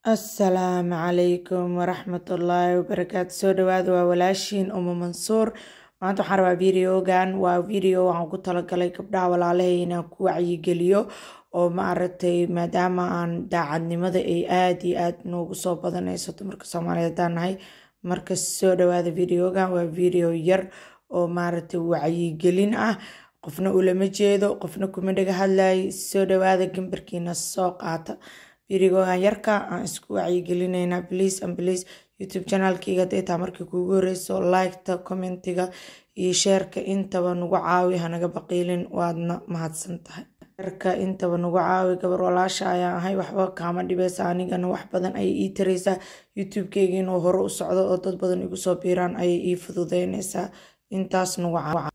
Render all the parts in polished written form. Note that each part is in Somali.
Asalaamu calaykum waraxmatullaahi wabarakaatu. Soo dhawaada, waa walaashiin Uma Mansuur. Maanta waxaan rabaa videogan, waa video waxaan ku talagalay gabdhaha walaalahay inaan ku wacyigeliyo oo ma aragtay, maadaama aan daacadnimada ay aada iyo aada noogu soo badanayso dumarka Soomaaliyeed haddaan nahay. Marka soo dhawaada, videogan waa video yar oo maaragtay wacyigelin ah. Qofna ulama jeedo, qofna kuma dhaga hadlayo. Soo dhawaada, gambarkiina soo qaata. Videogan yarka aan isku wacyigelinaynaa. Please and please, YouTube channelkayga hadday tahay markii kuugu horeyso, like-ta, commentiga iyo shareka intaba nagu caawi, hanaga baqiilin, waadna mahadsan tahay. Shareka intaba nagu caawi, gabar walaasha ayaan ahay, waxba kaama dhibeysa, anigana wax badan ayay ii tareysaa. YouTube-kayga inuu hore u socdo oo dad badan igu soo biiraan ayay ii fududeyneysaa. Intaas nagu caawi.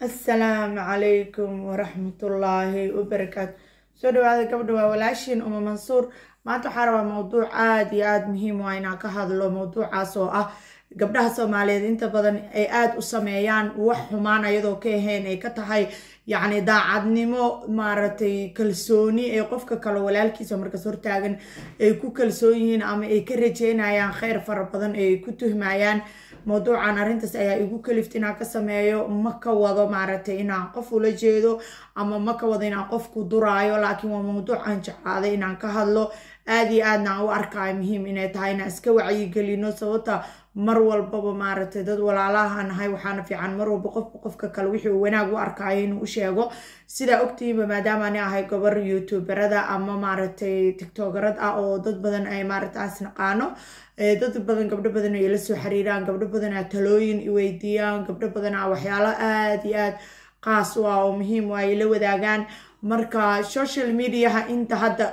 Asalaamu calaykum waraxmatullaahi wabarakaatu. Soo dhawaada gabdha, waa walaashiin Uma Mansuur. Maanta waxaa rabaa mowduuc aada iyo aada muhiim u ah inaan ka hadlo, mowduucaas oo ah gabdhaha Soomaaliyeed inta badan ay aada u sameeyaan wax xumaan ayadoo ka ahayn, ay ka tahay yacni daacadnimo, maaragtay kalsooni ay qofka kale walaalkiisa markaas hortaagan ay ku kalsoon yihiin ama ay ka rajeynayaan kheyr fara badan ay ku tuhmayaan. Mowduucan arrintaas ayaa igu kalift inaan ka sameeyo. Ma ka wado maaragtay inaan qof ula jeedo ama ma ka wado inaan qof ku duraayo, laakiin waa mowduuc aan jeclaaday inaan ka hadlo, aada iyo aadna aan u arkaayo muhiim inay tahay inaan iska wacyigelino, sababta mar walbaba maaragtay dad walaalaha nahay. Waxaana fiican mar walba qofka qofka kale wixii uu wanaag u arkaayo inuu u sheego. Sidaa ogtihiinba, maadaama ani ahay gabar youtuberada ama maaragtay tiktokerad ah oo dad badan ay maaragtay aas naqaano, dad badan, gabdho badan ay la soo xiriiraan, gabdho badan aa talooyin i weydiiyaan, gabdho badan aa waxyaalo aada iyo aada qaas u ah oo muhiim u ah ay la wadaagaan. Marka social mediaha inta hadda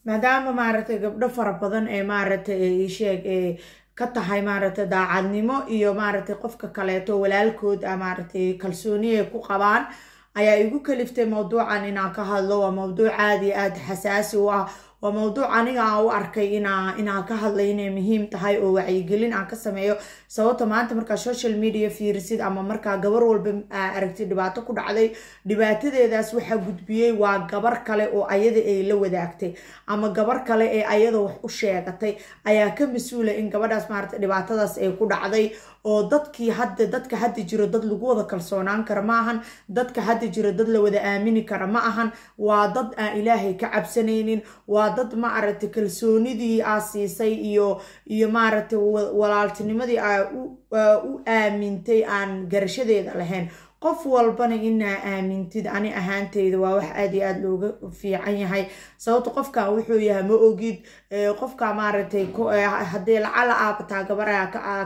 maadaama maaragtay gabdho fara badan ee maaragtay sheeg ee ka tahay maaragtay daacadnimo iyo maaragtay qofka kaleeto walaalkood ah maaragtay kalsooni ay ku qabaan, ayaa igu kaliftay mowduucan inaan ka hadlo. Waa mowduuc aada iyo aada xasaasi u ah. Waa mowduuc aniga aan u arkay inaan ka hadlay inay muhiim tahay oo wacyigelin aan ka sameeyo, sababta maanta markaa social media fiirisid ama markaa gabar walba aragtid dhibaato ku dhacday, dhibaatadeedaas waxaa gudbiyey waa gabar kale oo ayada ay la wadaagtay ama gabar kale ee ayada wax u sheegatay ayaa ka mas-uula in gabadhaas maarata dhibaatadaas ay ku dhacday. Oo dadkii hadda, dadka hadda jiro dad lagu wada kalsoonaan kara ma ahan. Dadka hadda jiro dad la wada aamini kara ma ahan. Waa dad aan Ilaahay ka cabsanaynin. Waa dad ma aragtay kalsoonidii aa siisay iyo maaragtay walaaltinimadii aa u aamintay aan garashadeeda lahayn. Qof walbana inaa aamintid ani ahaanteyda waa wax aada iyo aada looga fiican yahay, sababta qofkan wuxuu yahay ma ogid. Qofka maaragtay haddii lacala aabataa gabar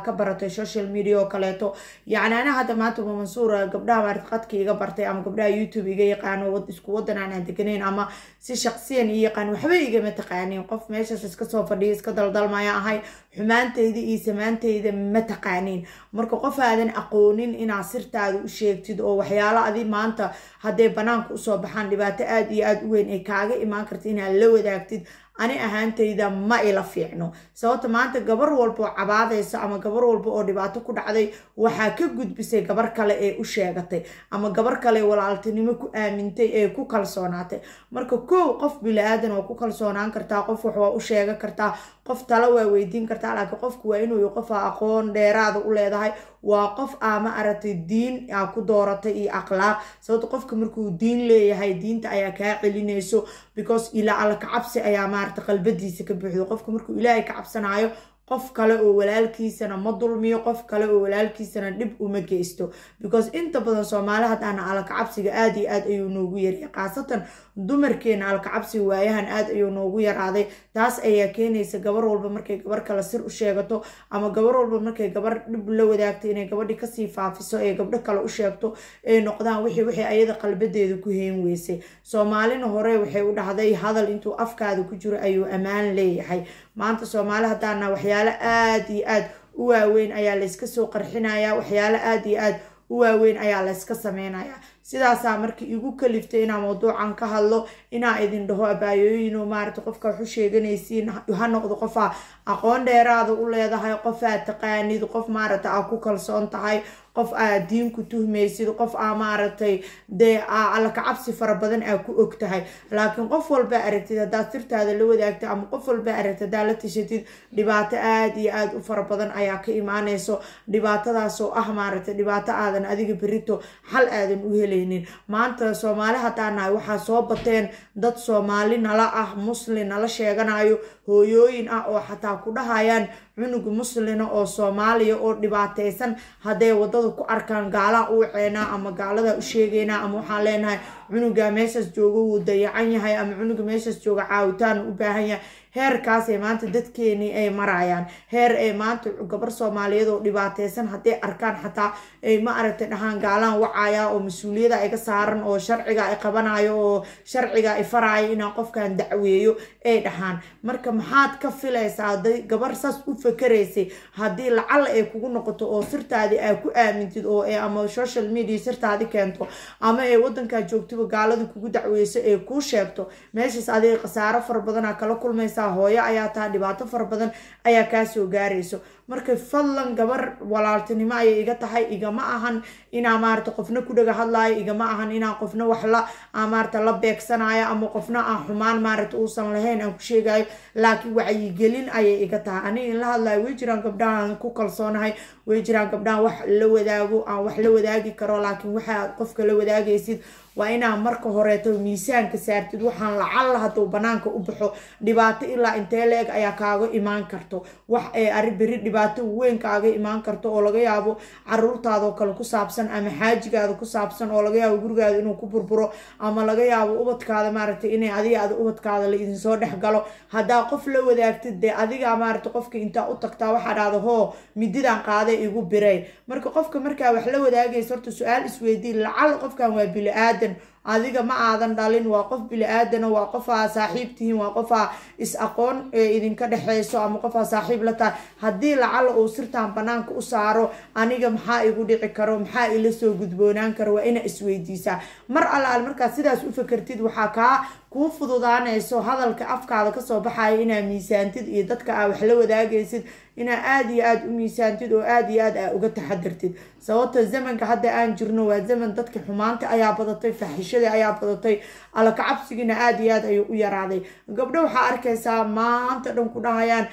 ka baratay social media oo kaleeto, yacni ana hadda maanta Uma Mansuur, gabdhaha maaragtay qadka iga bartay ama gabdhaha YouTube iga yaqaano, isku wadan aan deganayn ama si shaqsiyan ii yaqaan, waxba igama taqaanin. Qof meeshaas iska soo fadhiya, iska daldalmaya ahay. Xumaanteyda iyo samaanteyda ma taqaanin. Marka qof aadan aqoonin inaad sirtaada u sheegtid oo waxyaalo adi maanta hadday banaanka usoo baxaan dhibaato aada iyo aada u weyn ay kaaga imaan karta inaad la wadaagtid, ani ahaantayda ma ila fiicno, sababta maanta gabar walba oo cabaadaysa ama gabar walba oo dhibaato ku dhacday waxaa ka gudbisay gabar kale ee u sheegatay ama gabar kale walaaltinimo ku aamintay ee ku kalsoonaatay. Marka kow, qof bili-aadan waa ku kalsoonaan kartaa, qof wax waa u sheegan kartaa, qof talo waa weydiin kartaa, laakiin qofku waa inuu qof aa aqoon dheeraada u leedahay, waa qof aa ma aragtay diin aa ku dooratay iyo akhlaaq, sababta qofka markuu diin leeyahay diinta ayaa kaa celinayso, because ilaa Alla kacabsi ayaa maaragtay qalbadiisa ka buuxdo. Qofka markuu Ilaahay ka cabsanaayo, qof kale oo walaalkiisana ma dulmiyo, qof kale oo walaalkiisana dhib uma geysto, because inta badan Soomaali haddaana alla kacabsiga aada iyo aad ayuu noogu yaryahay, khaasatan dumarkeena alla kacabsiga waayahan aad ayuu noogu yaraaday. Taas ayaa keenaysa gabar walba markay gabar kale sir u sheegato ama gabar walba markay gabar dhib la wadaagto inay gabadhi kasii faafiso ee gabdho kale u sheegto, ay noqdaan wixii ayada qalbadeeda ku heen weysay. Soomaalina hore waxay u dhahday, "Hadal intuu afkaada ku jiro ayuu ammaan leeyahay." Maanta Soomaali haddaana waxyaalo aada iyo aad u waaweyn ayaa layska soo qarxinayaa, waxyaalo aada iyo aad u waaweyn ayaa layska sameynayaa. Sidaasaa marka igu kaliftay inaa mawduucan ka hadlo, inaa idin dhaho abaayooyin oo maaragta qofka wax u sheeganaysiin ha noqdo qofaa aqoon dheeraada u leedahay, qof aad taqaanid, qof maaragta aa ku kalsoon tahay, qof aad diin ku tuhmaysid, qof aa maaragtay dee alla kacabsi fara badan aa ku og tahay. Laakiin qof walba aragtid haddaad sirtaada la wadaagtid, ama qof walba aragtid haddaad la tashatid, dhibaato aada iyo aada u fara badan ayaa ka imaaneyso. Dhibaatadaasoo ah maaragtay dhibaato aadan adiga berito xal aadan u helaynin. Maanta Soomaali haddaan nahay, waxaa soo bateen dad Soomaali nala ah, Muslin nala sheeganayo, hooyooyin ah oo xataa ku dhahayaan cunug muslina oo Soomaaliya oo dhibaateysan hadday wadada ku arkaan, gaalaa u waceenaa ama gaaladaa u sheegeynaa, ama waxaan leenahay cunuga meeshaas joogo wuu dayacan yahay, ama cunuga meeshaas jooga caawitaan u baahan yahay. Heerkaasay maanta dadkeenii ay marayaan, heer ay maanta gabar Soomaaliyeed oo dhibaateysan hadday arkaan xataa ay ma aragtay dhahaan gaalaan wacaya oo mas-uuliyada iga saaran oo sharciga ay qabanayo oo sharciga ay faraayo inaan qofkan dacweeyo ay dhahaan. Marka maxaad ka filaysaa haday gabar saas u fakaraysay haddii lacala ay kugu noqoto oo sirtaadii aa ku aamintid oo ama social media sirtaadi keento ama ay wadankaa joogtaba gaalada kugu dacweyso ee kuu sheegto? Meeshaas adiga khasaaro fara badanaa kala kulmaysaa. Hooyo ayaa taha, dhibaato fara badan ayaa kaasoo gaarayso. Marka fadlan, gabar walaaltinimo ayay iga tahay. Igama ahan inaa maarata qofna ku dhaga hadlaayo, igama ahan inaan qofna wax la maarata la beegsanayo ama qofna aan xumaan maarata uusan lahayn aan ku sheegayo, laakiin wacyigelin ayay iga tahay. Aniga in la hadlayo, way jiraan gabdhahan ku kalsoonahay, way jiraan gabdhahan wax la wadaago, aan wax la wadaagi karo, laakiin waxaad qofka la wadaagaysid waa inaa marka horeeto miisaanka saartid waxaan lacalla hadduu banaanka u baxo dhibaato ilaa intee la-eg ayaa kaaga imaan karto, wax ee arri beri dhibaato weyn kaaga imaan karto oo laga yaabo caruurtaadoo kale ku saabsan ama xaajigaada ku saabsan, oo laga yaabo gurigaada inuu ku burburo, ama laga yaabo ubadkaada maaragtay inay adiga ada ubadkaada la idinsoo dhex galo. Haddaa qof la wadaagtid, dee adiga maaragtay qofka intaa u tagtaa waxaa dhahda, "Hoo, mididaan qaaday, igu biray." Marka qofka markaa wax la wadaagaysa, horta su-aal isweydii: lacal qofkan waa bili aadan, adiga ma aadan dhalin, waa qof bili-aadana, waa qof aa saaxiib tihiin, waa qof aa is aqoon idinka dhexeyso ama qof aa saaxiib la tahay. Haddii lacala uu sirtaan banaanka u saaro, aniga maxaa igu dhici karo? Maxaa ila soo gudboonaan karo? Waa inaa isweydiisaa. Mar allaal markaad sidaas u fakertid, waxaa kaa kuu fududaanayso hadalka afkaada kasoo baxaya inaa miisaantid, iyo dadka aa wax la wadaagaysid inaa aada iyo aada u miisaantid oo aada iyo aad aa uga taxadartid. Sababta zamanka hadda aan jirno waa zaman dadka xumaanta ayaa badatay, faxishadii ayaa badatay, alla kacabsigiina aada iyo aad ayuu u yaraaday. Gabdho waxaa arkaysaa maanta dhan ku dhahayaan,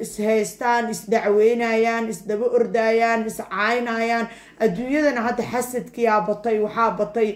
ishaystaan, isdacweynayaan, isdaba ordayaan, iscaynayaan. Adduunyadana hadda xasadkiyaa batay, waxaa batay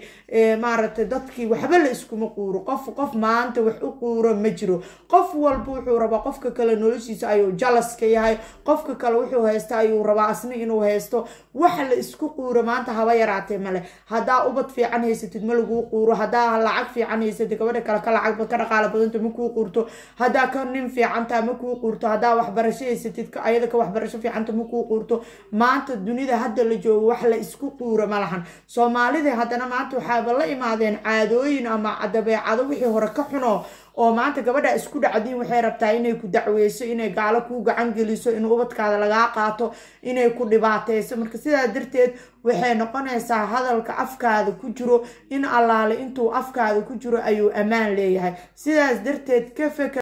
maaragtay dadkii waxba la iskuma quuro. Qof qof maanta wax u quuro ma jiro. Qof walba wuxuu rabaa qofka kale noloshiisa ayuu jealous ka yahay, qofka kale wuxuu haysta ayuu rabaa asna inuu haysto. Wax la isku quuro maanta haba yaraatee male. Haddaa ubad fiican haysatid, ma laguu quuro. Haddaa lacag fiican haysatid, gabadha kale ka lacag ka dhaqaala badanta ma kuu quurto. Haddaa ka nin fiicantaa, ma kuu quurto. Haddaa waxbarasho haysatid, ayada ka waxbarasho fiicanta ma kuu quurto. Maanta dunida hadda la joogo wax la isku quuro ma lahan. Soomaalida haddana maanta waxaaba la imaadeen caadooyin ama dabeecado wixii hore ka xuno, oo maanta gabadha isku dhacdiin waxay rabtaa inay ku dacweyso, inay gaalo kuu gacan geliso, in ubadkaada lagaa qaato, inay ku dhibaateyso. Marka sidaa darteed waxay noqonaysaa hadalka afkaada ku jiro in allaale intuu afkaada ku jiro ayuu ammaan leeyahay. Sidaas darteed ka feker.